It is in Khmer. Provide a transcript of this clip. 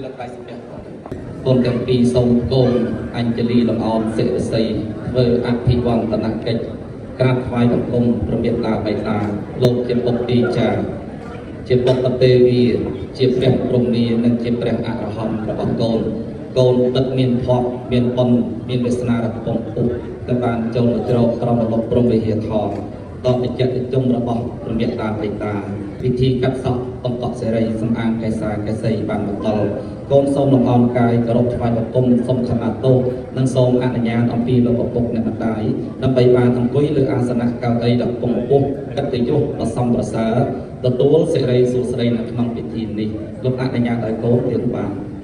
លើកដៃសំពះកូនទាំងពីរសូមកូនអញ្ជលីលំអនសិរសីធ្វើអភិវន្តនកិច្ចក្រាបថ្វាយបង្គំព្រះមេត្តាបិតាលោកជាពុកទីចា ជាបុព្វទេវីជាព្រះព្រហ្មានិងជាព្រះអរហន្តរបស់កូន កូនពិតមានភ័ព្វមានបុណ្យមានវាសនាដ៏ខ្ពង់ខ្ពស់ដែលបានចូលមកជ្រកក្រោមរបបព្រហ្មវិហារធម៌ដ៏វិជ្ជតិជុំរបស់ព្រះមេត្តាបិតាពិធីកាត់សក់បង្កក់សេរីសំអាងកេសាកេសីបានមកដល់កូនសូមលំអរកាយគោរពថ្វាយបង្គំសូមខមាទោសនិងសូមអនុញ្ញាតអំពីលោកឪពុកអ្នកម្ដាយដើម្បីបានអង្គុយលើអាសនៈកៅអីដ៏ខ្ពង់ខ្ពស់កិត្តិយសដ៏សមប្រសើរទទួលសិរីសួស្តីនៅក្នុងពិធីនេះលោកអនុញ្ញាតឲ្យកូនរៀនបាន។